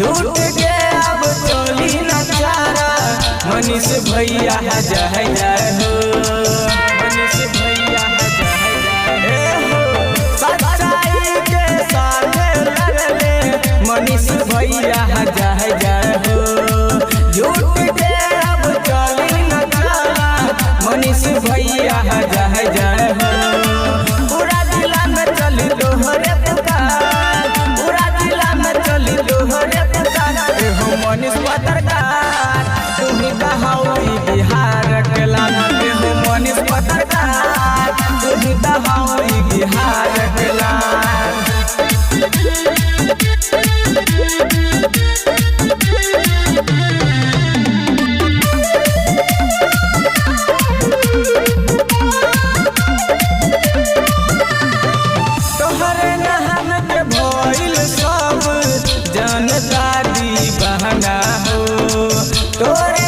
झूठ के अब चली न चारा, मनीष भैया जय जय हो। मनीष भैया जय जय हो। सच्चाई के साथ लड़ले मनीष भैया जय जय हो। झूठ के अब चली न चारा, मनीष भैया जय जय हो। पूरा जिला में चली तोहरे पुकार, पूरा जिला में चली तोहरे पुकार। एहो मनीष पत्रकार, तुम्ही दहाई बिहार के लाल। एहो मनीष पत्रकार, तुम्ही दहाई बिहार के लाल। तोहरे नहन के भइल सब जनता दीवाना हो। तोरे